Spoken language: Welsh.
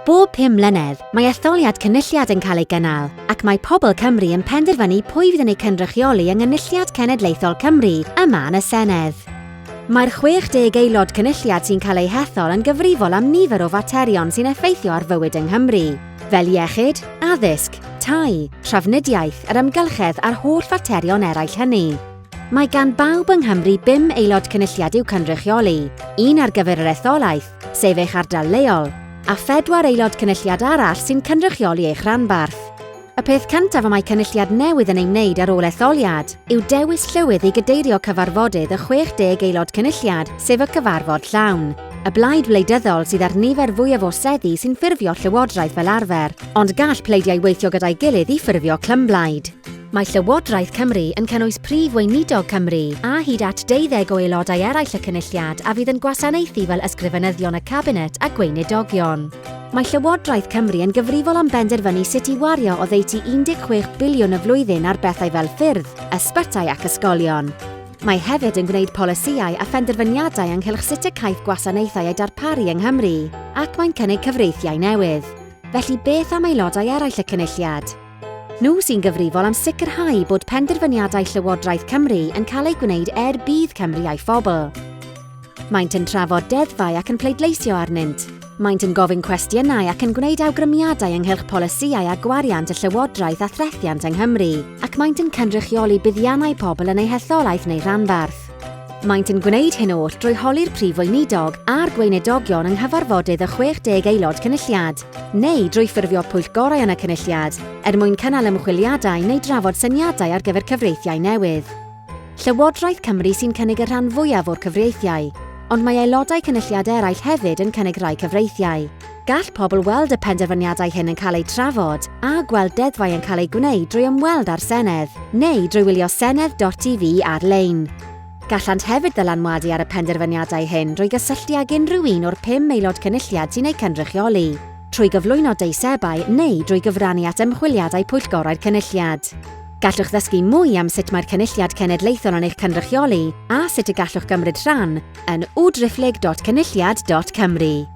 Bob pum mlynedd, mae etholiad Cynulliad yn cael ei gynnal, ac mae pobl Cymru yn penderfynu pwy fydd yn eu cynrychioli yng Nghynulliad Cenedlaethol Cymru yma yn y Senedd. Mae'r 60 aelod Cynulliad sy'n cael eu hethol yn gyfrifol am nifer o faterion sy'n effeithio ar fywyd yng Nghymru, fel iechyd, addysg, tai, trafnidiaeth, yr amgylchedd a'r holl faterion eraill hynny. Mae gan bawb yng Nghymru bum Aelod Cynulliad i'w cynrychioli, un ar gyfer yr etholaeth, sef eich ardal leol, a phedwar Aelod Cynulliad arall sy'n cynrychioli eich rhanbarth. Y peth cyntaf y mae Cynulliad newydd yn ei wneud ar ôl etholiad yw dewis Llywydd i gadeirio cyfarfodydd y 60 Aelod Cynulliad, sef y Cyfarfod Llawn. Y blaid wleidyddol sydd â'r nifer fwyaf o seddi sy'n ffurfio llywodraeth fel arfer, ond gall pleidiau weithio gyda'i gilydd i ffurfio clymblaid. Mae Llywodraeth Cymru yn cynnwys Prif Weinidog Cymru a hyd at deuddeg o aelodau eraill y Cynulliad a fydd yn gwasanaethu fel Ysgrifenyddion y Cabinet a Gweinidogion. Mae Llywodraeth Cymru yn gyfrifol am benderfynu sut i wario oddeutu 16 biliwn y flwyddyn ar bethau fel ffyrdd, ysbytai ac ysgolion. Mae hefyd yn gwneud polisïau a phenderfyniadau ynghylch sut y caiff gwasanaethau eu darparu yng Nghymru, ac mae'n cynnig cyfreithiau newydd. Felly beth am aelodau eraill y Cynulliad? Nhw sy'n gyfrifol am sicrhau bod penderfyniadau Llywodraeth Cymru yn cael eu gwneud er budd Cymru a'i phobl. Maent yn trafod deddfau ac yn pleidleisio arnynt. Maent yn gofyn cwestiynau ac yn gwneud awgrymiadau ynghylch polisïau a gwariant y Llywodraeth a threthiant yng Nghymru, ac maent yn cynrychioli buddiannau pobl yn eu hetholaeth neu rhanbarth. Maent yn gwneud hyn oll drwy holi'r Prif Weinidog a'r Gweinidogion yng nghyfarfodydd y 60 Aelod Cynulliad, neu drwy ffurfio pwyllgorau yn y Cynulliad, er mwyn cynnal ymchwiliadau neu drafod syniadau ar gyfer cyfreithiau newydd. Llywodraeth Cymru sy'n cynnig y rhan fwyaf o'r cyfreithiau, ond mae Aelodau Cynulliad eraill hefyd yn cynnig rhai cyfreithiau. Gall pobl weld y penderfyniadau hyn yn cael eu trafod a gweld deddfau yn cael eu gwneud drwy ymweld â'r Senedd, neu drwy wylio Senedd.tv ar-lein. Gallant hefyd ddylanwadu ar y penderfyniadau hyn drwy gysylltu ag unrhyw un o'r pum Aelod Cynulliad sy'n eu cynrychioli, trwy gyflwyno deisebau neu drwy gyfrannu at ymchwiliadau pwyllgorau'r Cynulliad. Gallwch ddysgu mwy am sut mae'r Cynulliad Cenedlaethol yn eich cynrychioli a sut y gallwch gymryd rhan yn www.cynulliad.cymru.